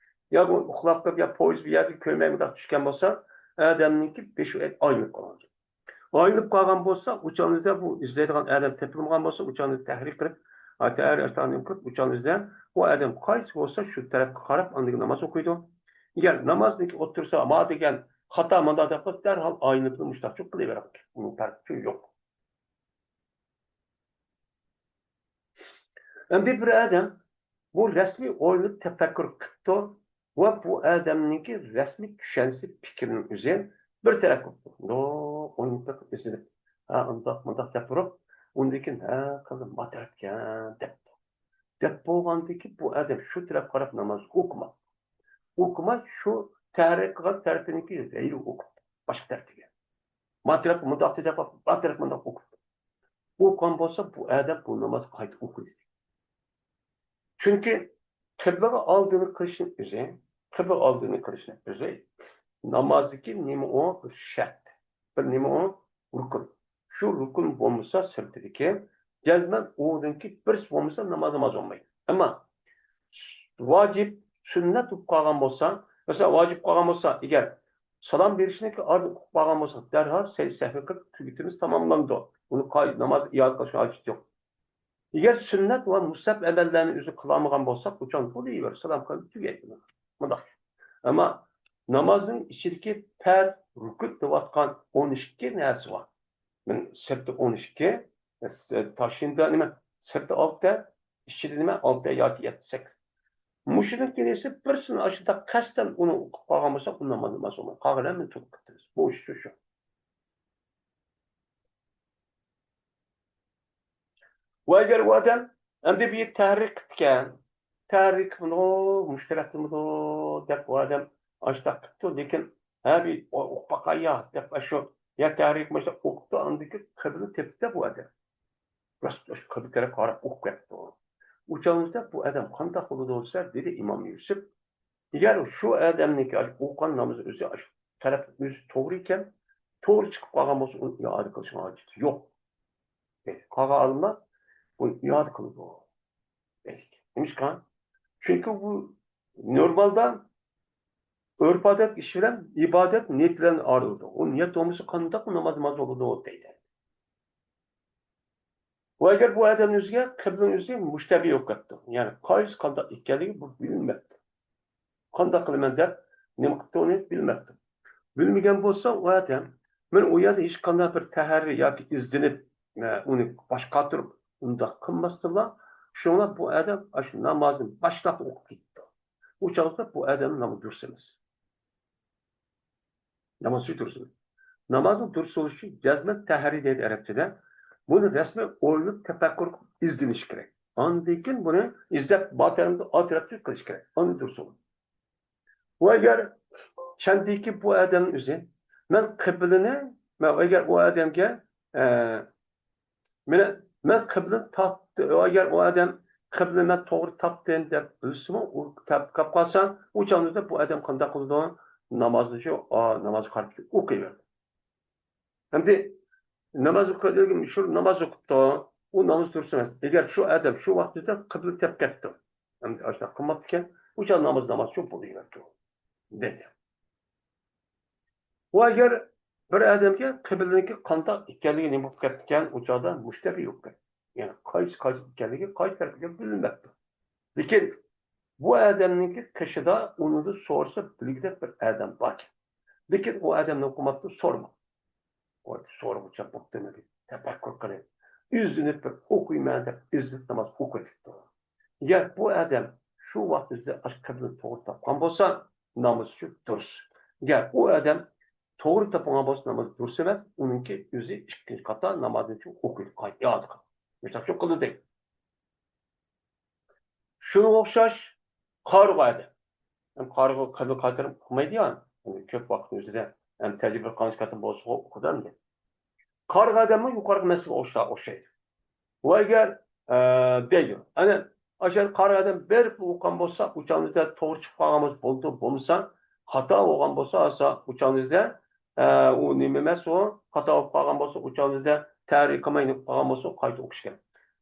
يا بۇ ئۇخلاپ قېلىپ، يا پويىز بىر يەردە كۆرمەي مۇنداق چۈشكەن بولسا، ئادەمنىڭكى بېشى ئايلىنىپ قالغان. ئايلىنىپ قالغان بولسا، ئۇ چاغنىڭدا بۇ ئىزدەيدىغان ئادەم تېپىلمىغان بولسا، ئۇ چاغنى تەھرىر قىلىپ، تەھرىر قىلىپ، ئۇ چاغنىڭدا ئۇ ئادەم قايسى بولسا شۇ تەرەپكە قاراپ ئاندىن ناماز ئوقۇيدۇ. ئەگەر نامازنىڭكى ئوتتۇرىسى ما دېگەن خاتا مانا دەپ قالسا، دەرھال ئايلىنىپ مۇشۇنداق قىلىۋېرىدۇ. ئۇنىڭ پەرقى يوق. ئەمدى بىر ئادەم بۇ رەسمىي ئويلىنىپ تەپەككۇر قىپتۇ ۋە بۇ ئادەمنىڭكى رەسمىي چۈشەنچىسى، پىكرىنىڭ ئۆزى بىر تەرەپ بوپتۇ. ئويلىنىپ بېقىپ ئىزدىنىپ، ھە، ئۇنداق، مۇنداق دەپ تۇرۇپ، ئۇندىن كېيىن، ھە، قىلدى، ما تەرەپكەن دەپتۇ. دەپ بولغاندىن كېيىن بۇ ئادەم شۇ تەرەپكە قاراپ ناماز ئوقۇماپتۇ. ئوقۇماي شۇ تەھرىر قىلغان تەرىپىنىڭكى غەيرىگە ئوقۇپتۇ، باشقا تەرىپىگە. ما تەرەپ مۇنداق دەپ، ما تەرەپ مۇنداق ئوقۇپتۇ. ئوقۇغان بولسا، بۇ ئادەم بۇ نامازنى قايتا ئوقۇيدۇ. چۈنكى قىبلىغا ئالدىنى قىلىشنىڭ ئۆزى، قىبلىغا ئالدىنى قىلىشنىڭ ئۆزى نامازدىكى نېمە ئۇ؟ بىر شەرت، بىر نېمە ئۇ؟ رۇكۇن. شۇ رۇكۇن بولمىسا سىرتىدىكى، جەزمەن ئۇنىڭكى بىرسى بولمىسا ناماز، ناماز بولمايدۇ. ئەمما ۋاجىپ، سۈننەت بولۇپ قالغان بولسا، مەسىلەن، ۋاجىپ قالغان بولسا، ئەگەر سالام بېرىشنىڭكى ئارىدىن ئۇقۇپ قالغان بولسا، دەرھال سەجدە سەھۋى قىلىپ تۈگىتىمىز، تاماملىنىدۇ. ئۇنى قاي-، ناماز ئىئادە قىلىشنىڭ ھاجىتى يوق. ئەگەر سۈننەت ۋە مۇستەھەب ئەمەللەرنى ئۆزى قىلالمىغان بولساق، ئۇچان بولۇۋېرىدۇ، سالام قىلىپ تۈگەيدۇ. مۇنداق. ئەمما نامازنىڭ ئىچىدىكى پەرز، رۇكۇن دەۋاتقان ئون ئىككى نەرسە بار. مەن سىرتى ئون ئىككى، تاشيىندا نېمە، سىرتى ئالتە، ئىچىدە نېمە، ئالتە ياكى يەتتە، سەككىز. مۇشۇنىڭ كېلىسى بىرسىنى ئاشۇنداق قەستەن ئۇنى ئوقۇپ قالغان بولسا، ئۇ ناماز، ناماز بولمايدۇ. قالغىنى مەن تۇرۇپ كېتىمىز. بۇ ئىش شۇ. ۋە ئەگەر ئۇ ئادەم ئەمدى بىر تەھرىر قىپتىكەن، تەھرىر قىپمىدۇ، مۇشۇ تەرەپتىمىدۇ دەپ ئۇ ئادەم ئاشتاق قىپتۇ، لېكىن ھە بىر ئوقۇپ باقاي يا دەپ ئاشۇ يا تەھرىر قىپمىشتا ئوقۇپتۇ، ئاندىن كېيىن قىبلىنى تېپىپتۇ بۇ ئادەم. راست ئاشۇ قىبلە تەرەپ قاراپ ئوقۇپ كەپتۇ. ئۇ چاغدا بۇ ئادەم قانداق بولىدۇ دېسە، دېدى ئىمام يۈسۈپ، ئەگەر شۇ ئادەمنىڭكى ئوقۇغان نامىزى ئۆزى ئاشۇ تەرەپ ئۆزى توغرا ئىكەن، توغرا چىقىپ قالغان بولسا، ئۇنى ئىئادە قىلىشنىڭ ھاجىتى يوق. قالغان ئالىملار بۇنى ئىئادە قىلىدۇ. نېمىشقا؟ چۈنكى بۇ نورمالدا ئۆرپ-ئادەت ئىش بىلەن ئىبادەت نىيەت بىلەن ئايرىلىدۇ. ئۇ نىيەت بولمىسا قانداق ناماز، ناماز بولىدۇ دەيدۇ. ۋە ئەگەر بۇ ئادەمنىڭ ئۆزىگە قىبلىنىڭ ئۆزى مۇشتەبىھ بولۇپ قاپتۇ. يەنى قايسى قانداق ئىكەنلىكى بۇ بىلىنمەپتۇ. قانداق قىلىمەن دەپ نېمە قىپتۇ ئۇنى بىلمەپتۇ. بىلمىگەن بولسا ئۇ ئادەم، مەن ئۇ يەردە ھېچقانداق بىر تەھەررى ياكى ئىزدىنىپ، ئۇنى باش قاتۇرۇپ ئۇنداق قىلماستىنلا، شۇڭا بۇ ئادەم ئاشۇ نامازنى باشلاپ ئوقۇپ كېتىپتۇ. ئۇ چاغدا بۇ ئادەمنىڭ نامىزى دۇرۇس ئەمەس. ناماز ئۈچۈن دۇرۇس ئەمەس. نامازنىڭ دۇرۇس بولۇشى جەزمەن تەھەررى دەيدۇ ئەرەبچىدە. بۇنى رەسمىي ئويلىنىپ، تەپەككۇر قىلىپ ئىزدىنىش كېرەك. ئاندىن كېيىن بۇنى ئىزدەپ، باتەرەمدە ئالتىراتىپ قىلىش كېرەك. ئاندىن دۇرۇس بولىدۇ. ئۇ ئەگەر چەندىكى بۇ ئادەمنىڭ ئۆزى، مەن قىبلىنى، مەن ئەگەر ئۇ ئادەمگە، ئە، مېنى، مەن قىبلىنى تاپتى، ئەگەر ئۇ ئادەم قىبلىنى مەن توغرا تاپتىم دەپ بىلسىمۇ، ئۇ تاپقاپ قالسا، ئۇ چاغدا بۇ ئادەم قانداق قىلىدۇ؟ نامازنى شۇ، ئا، نامازغا قاراپ ئوقۇيۋېرىدۇ. ئەمدى ناماز ئوقۇيدىغان شۇ ناماز ئوقۇپتۇ، ئۇ ناماز دۇرۇس ئەمەس. ئەگەر شۇ ئادەم شۇ ۋاقتىدا قىبلە تېپىپ كەتتى، ئەمدى ئاشۇنداق قىلماپتىكەن، ئۇ چاغ ناماز، ناماز شۇ بولۇۋېرىدۇ، دېدى. ۋە ئەگەر بىر ئادەمگە قىبلىنىڭكى قانداق ئىكەنلىكى نېمە بولۇپ كەپتىكەن، ئۇ چاغدا مۇشتەبىھ بولۇپ كەتتى. يەنى قايسى، قايسى ئىكەنلىكى، قايسى تەرەپكە بىلىنمەپتۇ. لېكىن بۇ ئادەمنىڭكى قېشىدا ئۇنىڭدىن سورىسا بىلگۈدەك بىر ئادەم باركەن. لېكىن ئۇ ئادەم نېمە قىلماپتۇ؟ سورىماپتۇ. سورىغۇچە بوپتۇ، تەپەككۇر قىلىپ، ئىزدىنىپ بىر ئوقۇيمەن دەپ ئىزدىنىپ ناماز ئوقۇۋېتىپتۇ. گەر بۇ ئادەم شۇ ۋاقىت ئۆزىدە ئاشۇ قىبلىنى توغرا تاپقان بولسا، نامىزى شۇ دۇرۇس. گەر ئۇ ئادەم توغرا تاپمىغان بولسا، نامىزى دۇرۇس ئەمەس، ئۇنىڭكى ئۆزى ئىككىنچى قاتا نامازنى شۇ ئوقۇيدۇ، قايتا ئىئادە قىلىدۇ. مىسال شۇ قىلدى. شۇنىڭغا ئوخشاش قارىغۇ ئادەم. ھەم قارىغۇ قىبلە قايتۇرۇپ ئوقۇمايدۇ يا. كۆپ ۋاقىتنىڭ ئۆزىدە ھەم تەجرىبە قىلغان كاتىم بولسا ئوقۇدۇ ئەمدى. قارىغۇ ئادەممۇ يۇقىرىقى مەسىلىگە ئوخشا-، ئوخشايدۇ. ۋە ئەگەر، ئە، دەيدۇ، ئەنە، ئاشۇ قارىغۇ ئادەم بېرىپ ئوقۇغان بولسا، ئۇ چاغدا توغرا چىقىپ قالغان بولسا بولىدۇ، بولمىسا خاتا بولغان بولسا، ئاسا ئۇ چاغدا، ئە، ئۇ نېمە ئەمەس ئۇ، خاتا بولۇپ قالغان بولسا، ئۇ چاغدا تەھرىر قىلماي قالغان بولسا، قايتا ئوقۇش كېرەك.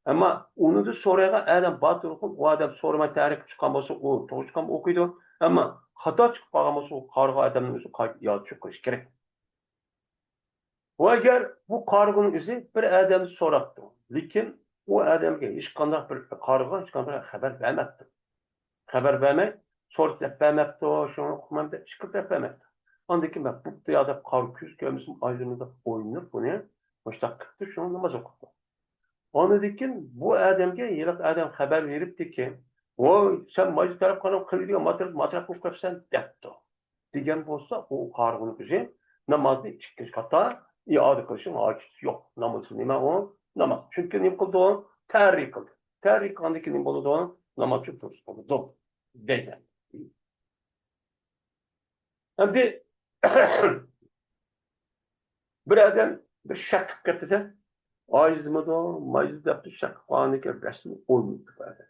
ئەمما ئۇنىڭدىن سورايدىغان ئادەم بار تۇرغۇن، ئۇ ئادەم سورىماي تەھرىر قىلىپ چىققان بولسا، ئۇ توغرا چىققان ئوقۇيدۇ. ئەمما خاتا چىقىپ قالغان بولسا، ئۇ قارىغۇ ئادەمنىڭ ئۆزى قايتا ئىئادە قىلىش كېرەك. ۋە ئەگەر بۇ قارىغۇنىڭ ئۆزى بىر ئادەمدىن سوراپتۇ، لېكىن ئۇ ئادەمگە ھېچقانداق بىر قارىغۇ ھېچقانداق خەۋەر بەرمەپتۇ. خەۋەر بەرمەي، سورىسا دەپ بەرمەپتۇ، شۇڭا ئوقۇمايمەن دەپ ئىشقىلىپ دەپ بەرمەپتۇ. ئاندىن كېيىن مەن بوپتۇ يا دەپ قارىغۇ كۆز كۆرمىسۇن ئايلىنىدۇ دەپ ئويلىنىپ بۇنى مۇشۇنداق قىپتۇ، شۇڭا ناماز ئوقۇپتۇ. ئاندىن كېيىن بۇ ئادەمگە ھېلىقى ئادەم خەۋەر بېرىپتىكەن، ۋوي، سەن مايسا تەرەپ قاراپ قىلىدىغان ماتېرىيال، ماتېرىيال قىلىپ قويۇپسەن دەپتۇ. دېگەن بولسا، ئۇ قارىغۇنىڭ ئۆزى نامازنى ئىككىنچى قاتا ئىئادە قىلىشنىڭ ھاجىتى يوق. نامىزى نېمە ئۇ؟ ناماز. چۈنكى نېمە قىلدى ئۇ؟ تەھرىر قىلدى. تەھرىر قىلغاندىن كېيىن نېمە بولىدۇ؟ ناماز دۇرۇس بولىدۇ. دەيدۇ. ئەمدى بىر ئادەم بىر شەك قىلىپ كەتتى-دە، ئايزىمىدۇ، مايزىدۇ دەپتۇ، شەك قىلىپ قالغاندىن كېيىن رەسمىي ئويلىنىپتۇ بۇ ئادەم.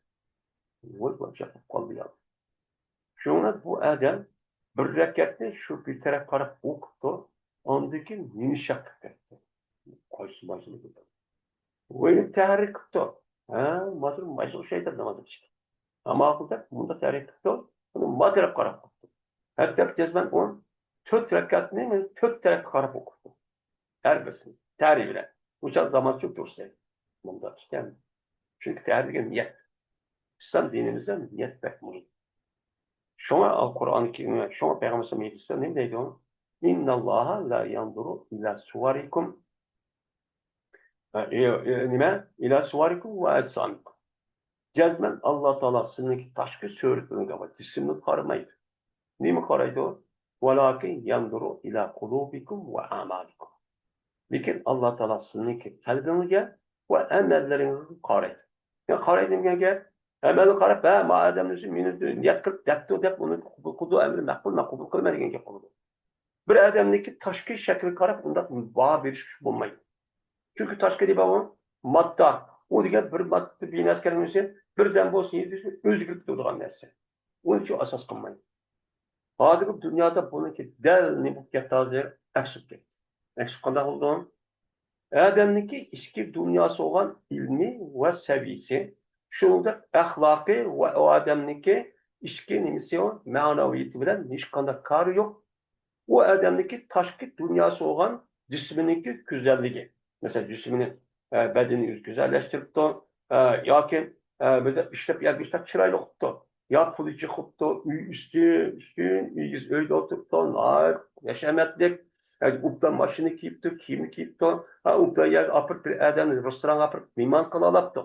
ۋوي، بۇ شەك قىلىپ قالدى يا. شۇڭا بۇ ئادەم بىر رەكەتنى شۇ بىر تەرەپكە قاراپ ئوقۇپتۇ، ئاندىن كېيىن يەنە شەك قىلىپ كەتتى. قايسى مايزىدۇ؟ ۋوي، تەھرىر قىپتۇ. ھە، ماتېرىيال مايزا ئوخشايدۇ ناماز ئىچىدە. ئەمما ئاقىل دەپ مۇنداق تەھرىر قىپتۇ، ئۇنى ما تەرەپ قاراپ قىپتۇ. ھەتتا جەزمەن ئۇ تۆت رەكەتنى تۆت تەرەپكە قاراپ ئوقۇپتۇ. ھەر بىرسىنى تەھرىر بىلەن. ئۇ چاغ ناماز شۇ دۇرۇس دەيدۇ. مۇنداق ئىكەن. چۈنكى تەھرىر دېگەن نىيەت. ئىسلام دىنىمىزدا نىيەت بەك مۇھىم. شۇڭا قۇرئان كېرىم، شۇڭا پەيغەمبەر ئەلەيھىسسالام ھەدىستە نېمە دەيدۇ؟ «إن الله لا ينظر إلى صوركم». ئە، ئە، ئە، نېمە؟ «إلى صوركم وأجسامكم». جەزمەن ئاللا تائالا سىزنىڭكى تاشقى سۈرىتىڭىزگە ۋە جىسمىڭىزگە قارىمايدۇ. نېمە قارايدۇ؟ «ولكن ينظر إلى قلوبكم وأعمالكم». لېكىن ئاللا تائالا سىزنىڭكى قەلبىڭىزگە ۋە ئەمەللىرىڭىزگە قارايدۇ. يا قارايدۇ دېگەن گەپ، ئەمەلگە قاراپ، ھە، ما ئادەمنى مېنى نىيەت قىلىپ دەپتۇ دەپ ئۇنى قوبۇل قىلىدۇ، ئەمىلى مەقبۇل، مەن قوبۇل قىلىمەن دېگەن گەپ بولىدۇ. بىر ئادەمنىڭكى تاشقى شەكلىگە قاراپ ئۇنداق باھا بېرىش بولمايدۇ. چۈنكى تاشقى نېمە ئۇ؟ ماددا. ئۇ دېگەن بىر ماددا، بىر نەرسە كەلگەن بىردەن بولسا ئۆزگىرىپ تۇرىدىغان نەرسە. ئۇنى ئۈچۈن ئاساس قىلمايدۇ. ھازىرقى دۇنيادا بۇنىڭكى دەل نېمە بولۇپ كەتتى ھازىر؟ ئەكس بولۇپ كەتتى. ئەكس قانداق بولىدۇ؟ ئادەمنىڭكى ئىچكى دۇنياسى بولغان ئىلمى ۋە سەۋىيىسى، شۇنىڭدەك ئەخلاقى ۋە ئۇ ئادەمنىڭكى ئىچكى نېمىسى، مەنىۋىيىتى بىلەن ھېچقانداق كارى يوق. ئۇ ئادەمنىڭكى تاشقى دۇنياسى بولغان جىسمىنىڭكى گۈزەللىكى. مەسىلەن، جىسمىنى، ئە، بەدىنىنى ئۆزى گۈزەللەشتۈرۈپتۇ، ئە، ياكى، ئە، بىردەك ئىشلەپ، يەرگە ئىشلەپ چىرايلىق قىپتۇ. يا پۇلى چىقىپتۇ، ئۆي ئۈستى، ئۈستۈن، ئېگىز ئۆيدە ئولتۇرۇپتۇ، ناھايىتى ھەشەمەتلىك، ياكى ئوبدان ماشىنا كىيىپتۇ، كىيىم كىيىپتۇ، ھە، ئوبدان يەرگە ئاپىرىپ، بىر ئادەمنى رېستورانغا ئاپىرىپ مېھمان قىلالاپتۇ.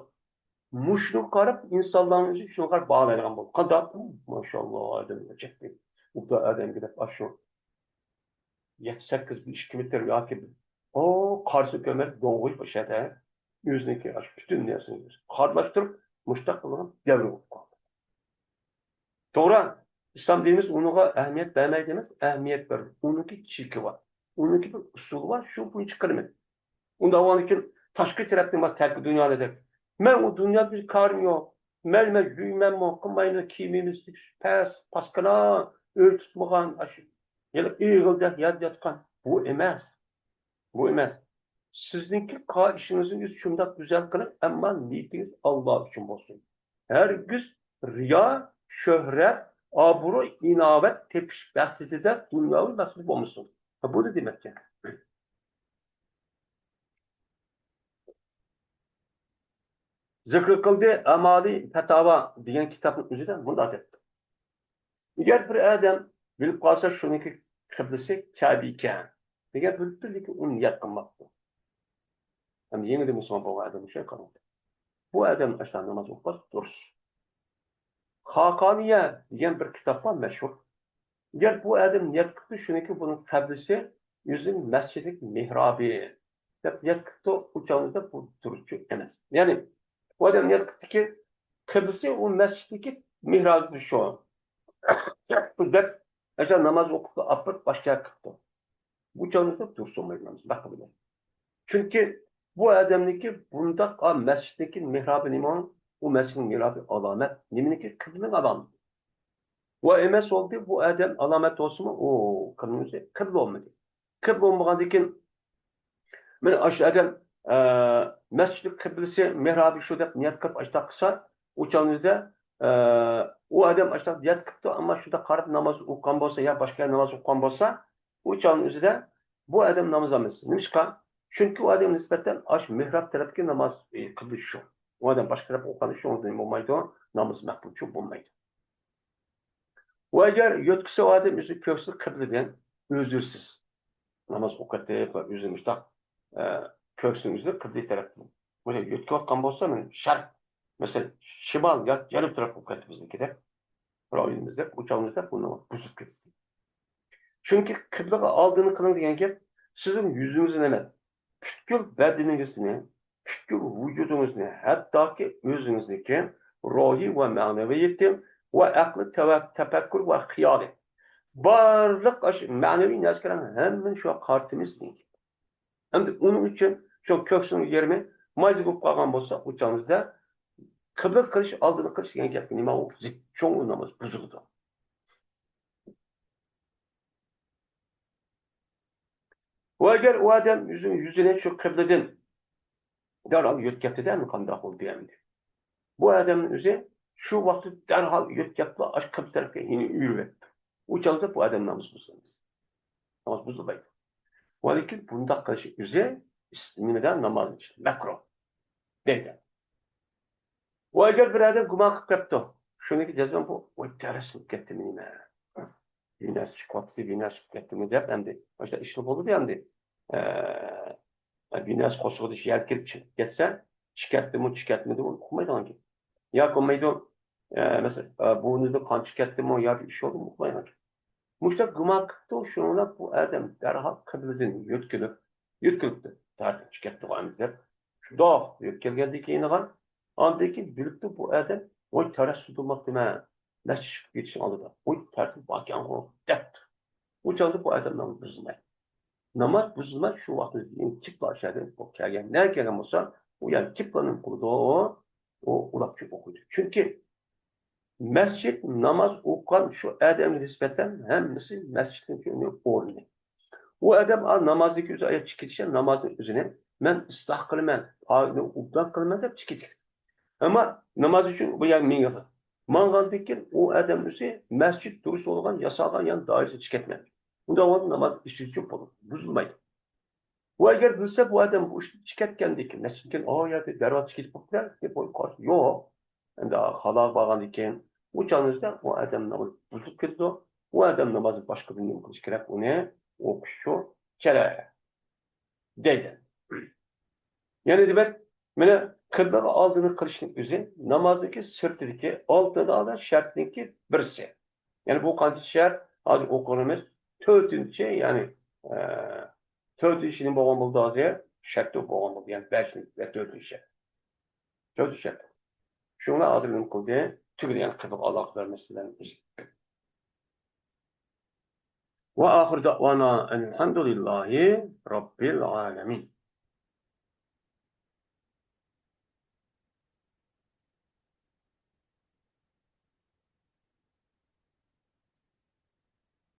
مۇشۇنىڭغا قاراپ ئىنسانلارنىڭ ئۆزى شۇنىڭغا قاراپ باھالايدىغان بولدى. قانداق؟ ماشاللا، ئادەم ئەجەب. ئوبدان ئادەمگە دەپ ئاشۇ يەتتە سەككىز، بىر ئىككى مېتىر ياكى، ئو، قارىسى كۆمەر، دوڭغۇي باشادا. ئۆزىنىڭكى ئاشۇ پۈتۈن نەرسىنى قارىلاشتۇرۇپ، مۇشتاق قىلغان دەۋر بولۇپ قالدى. توغرا، ئىسلام دىنىمىز ئۇنىڭغا ئەھمىيەت بەرمەيدۇ ئەمەس، ئەھمىيەت بېرىدۇ. ئۇنىڭكى چېكى بار، ئۇنىڭكى بىر ئۇسۇلى بار، شۇ بويىچە قىلىمەن. ئۇنداق بولغاندىكىن تاشقى تەرەپتىن بار تەركى دۇنيادا دەپ. مەن ئۇ دۇنيادا بىر كارىم يوق. مەن، مەن يۇيمەنمۇ، قىلمايمەن، كىيىمىمىز پەس، پاسكىنا، ئۆي تۇتمىغان، ئاشۇ يەنە ئېغىلدەك يەردە ياتقان. بۇ ئەمەس. بۇ ئەمەس. سىزنىڭكى قىلغان ئىشىڭىزنى شۇنداق گۈزەل قىلىڭ، ئەمما نىيىتىڭىز ئاللا ئۈچۈن بولسۇن. ھەرگىز رىيا، شۆھرەت، ئابرۇي، ئىناۋەت تېپىش مەقسىتىدە دۇنياۋى مەقسەت بولمىسۇن. بۇنى دېمەكچى. زىكىر قىلدى، ئەمالى پەتاۋا دېگەن كىتابنىڭ ئۆزىدە مۇنداق دەپتۇ. ئەگەر بىر ئادەم بىلىپ قالسا، شۇنىڭكى قىبلىسى كەبە ئىكەن دېگەن بىلىپتۇ، لېكىن ئۇنى نىيەت قىلماپتۇ. ھەم يېڭىدىن مۇسۇلمان بولغان ئادەم شۇ قىلغان. بۇ ئادەم ئاشۇنداق ناماز ئوقۇغاچ دۇرۇس. خاقانىيە دېگەن بىر كىتاب بار، مەشھۇر. ئەگەر بۇ ئادەم نىيەت قىپتۇ، شۇنىڭكى بۇنىڭ قەبرىسى ئۆزىنىڭ مەسچىتلىك مېھرابى دەپ نىيەت قىپتۇ، ئۇ چاغدا بۇ دۇرۇسچۇ ئەمەس. يەنى، بۇ ئادەم نىيەت قىپتىكى، قىبلىسى ئۇ مەسچىتتىكى مېھرابى شۇ. دەپ، ئاشۇ ناماز ئوقۇپتۇ، ئاپىرىپ باشقا يەرگە قىپتۇ. بۇ چاغدا دۇرۇس بولمايدۇ ناماز، بەك بولمايدۇ. چۈنكى بۇ ئادەمنىڭكى بۇنداق، ئا، مەسچىتنىڭكى مېھرابى نېمە؟ ئۇ مەسچىتنىڭ مېھرابى ئالامەت. نېمىنىڭكى؟ قىبلىنىڭ ئالامىتى. ۋە ئەمەس بولدى، بۇ ئادەم ئالامەت بولسىمۇ، ئۇ قىبلىنىڭ ئۆزى قىبلە بولمىدى. قىبلە بولمىغاندىكىن، مانا ئاشۇ ئادەم، ئە، مەسچىت قىبلىسى مېھرابى شۇ دەپ نىيەت قىلىپ ئاشۇنداق قىلسا، ئۇ چاغنىڭ ئۆزىدە، ئە، ئۇ ئادەم ئاشۇنداق نىيەت قىپتۇ، ئەمما شۇنداق قاراپ ناماز ئوقۇغان بولسا يا باشقا ناماز ئوقۇغان بولسا، ئۇ چاغنىڭ ئۆزىدە بۇ ئادەم ناماز ئالماس. نېمىشقا؟ چۈنكى ئۇ ئادەمگە نىسبەتەن ئاشۇ مېھراب تەرەپتىكى ناماز، ئى، قىبلە شۇ. ئۇ ئادەم باشقا تەرەپكە ئوقۇغاندا شۇنىڭدىن بولمايدۇ، نامىزى مەقبۇلچۇ بولمايدۇ. ۋە ئەگەر يۆتكىسە ئۇ ئادەم ئۆزى كۆكسىنى قىبلىدىن ئۆزۈرسىز ناماز ئوقۇۋەتتى ۋە ئۆزىنى مۇشتاق، ئە، كۆكسىنى ئۆزى قىبلە تەرەپتىن. بۇنى يۆتكىۋاتقان بولسا، مانا شەرق، مەسىلەن، شىمال يا جەنۇب تەرەپ بولۇپ كەتتى بىزنىڭكى دەپ، رايونىمىز دەپ، ئۇ چاغىمىز دەپ بۇنى بۇزۇپ كەتتى. چۈنكى قىبلىغا ئالدىنى قىلىڭ دېگەن گەپ سىزنىڭ يۈزىڭىزنى ئەمەس، پۈتكۈل بەدىنىڭىزنى، پۈتكۈل ۋۇجۇدىڭىزنى، ھەتتاكى ئۆزىڭىزنىڭكى روھى ۋە مەنىۋىيىتى ۋە ئەقلى، تەۋە-، تەپەككۇر ۋە خىيالى، بارلىق ئاشۇ مەنىۋى نەرسىلەرنىڭ ھەممىنى شۇ قارىتىمىز دېگەن گەپ. ئەمدى ئۇنىڭ ئۈچۈن شۇ كۆكسىنىڭ يېرىمى مايدا بولۇپ قالغان بولسا، ئۇ چاغىمىزدا قىبلە قىلىش، ئالدىنى قىلىش دېگەن گەپنى نېمە ئۇ زىت چوڭ ناماز بۇزۇلىدۇ. ۋە ئەگەر ئۇ ئادەم ئۆزىنىڭ يۈزىنى شۇ قىبلىدىن دەرھال يۆتكەپتىدە، ئەمدى قانداق بولدى ئەمدى؟ بۇ ئادەمنىڭ ئۆزى شۇ ۋاقىتتا دەرھال يۆتكەپلا ئاشۇ قىبلە تەرەپكە يەنە ئۆرۈۋەتتى. ئۇ چاغدا بۇ ئادەم ناماز بۇزۇلماس. ناماز بۇزۇلمايدۇ. ۋە لېكىن بۇنداق قىلىش ئۆزى نېمىدە؟ ناماز ئىچىدە مەكرۇھ دەيدۇ. ۋە ئەگەر بىر ئادەم گۇمان قىلىپ كەپتۇ، شۇنىڭكى جەزمەن بۇ، ۋاي، تەرسلىك كەتتىمۇ نېمە؟ بىر نەرسە چىقىۋاتىدۇ، بىر نەرسە چىقىپ كەتتىمۇ دەپ، ئەمدى مۇشۇنداق ئىشلار بولىدۇ ئەمدى. ئە، بىر نەرسە قورسىقىدا يەل كىرىپ چىقىپ كەتسە، چىقىپ كەتتىمۇ، چىقىپ كەتمىدىمۇ ئۇقمايدىغان گەپ. ياكى بولمايدۇ، ئە، مەسىلەن، ئە، بۇرنىدا قان چىقىپ كەتتىمۇ ياكى ئىش بولدىمۇ ئۇقمايدىغان گەپ. مۇشۇنداق گۇمان قىپتۇ، شۇڭا بۇ ئادەم دەرھال قىبلىدىن يۆتكىلىپ، يۆتكىلىپتۇ. تەرتىپكە كەتتى ئەمدى دەپ، شۇنداق يۆتكەلگەندىن كېيىنغا، ئاندىن كېيىن بىلىپتۇ بۇ ئادەم، ۋاي، تەرەت تۇرماپتىمەن، مەسچىتكە چىقىپ كېتىشنىڭ ئالدىدا، ۋاي، تەرتىپ باركەنغۇ دەپتۇ. ئۇ چاغدا بۇ ئادەم ناماز بۇزۇلمايدۇ. ناماز بۇزۇلماي، شۇ ۋاقىتتا كېيىن كىپلا شەھەردىن بۇ كەلگەن، نەگە كەلگەن بولسا، ئۇ يەنە كىپلا نېمە قىلىدۇ؟ ئۇ ئۇلاپ چۈشۈپ ئوقۇيدۇ. چۈنكى مەسچىت ناماز ئوقۇغان شۇ ئادەمگە نىسبەتەن ھەممىسى مەسچىتنىڭ ئورنى. ئۇ ئادەم، ئا، نامازدىكى ئۆزى ئاياغ چىقىپ كېتىشى، نامازنىڭ ئۆزىنى مەن ئىسلاھ قىلىمەن، پاكىتنى ئوبدان قىلىمەن دەپ چىقىپ كېتىدۇ. ئەمما ناماز ئۈچۈن بۇ يەر مېڭىدۇ. ماڭغاندىن كېيىن ئۇ ئادەم ئۆزى مەسچىت دۇرۇس بولغان، ياسالغان يەنى دائىرىسىگە چىقىپ كەتمەيدۇ. ئۇنداق ۋاقىتتا ناماز ئىشلىك بولىدۇ، بۇزۇلمايدۇ. ئۇ ئەگەر بىلسە، بۇ ئادەم بۇ ئىشتىن چىقىپ كەتكەندىن كېيىن، مەسچىتتىن، ئا، يەردە دەرۋازا چېكىتىپ قويۇپتىلەر، دەپ ئويغا قارىسا، يوق. ئەمدى خالاغا بارغاندىن كېيىن، ئۇ چاغنىڭ ئۆزىدە ئۇ ئادەم ناماز بۇزۇلۇپ كېتىدۇ. ئۇ ئادەم نامازنى باشقىدىن نېمە قىلىش كېرەك؟ ئۇنى ئوقۇشى كېرەك دەيدۇ. يەنە دېمەك، مانا قىبلىغا ئالدىنى قىلىشنىڭ ئۆزى نامازنىڭكى سىرتىدىكى، ئالتە دانە شەرتنىڭكى بىرسى. يەنى بۇ قانچە شەرت؟ ھازىر ئوقۇغىنىمىز تۆتىنچى، يەنى، ئە، تۆتىنچى نېمە بولغان بولدى ھازىر؟ شەرت بولغان بولدى، يەنى بەشىنچى ۋە تۆتىنچى شەرت. تۆتىنچى شەرت. شۇڭلار ھازىر نېمە قىلدى؟ تۈگىدى، يەنى قىبلىغا ئالاقىدار مەسىلىلەرنى. وآخر دعوانا أن الحمد لله رب العالمين.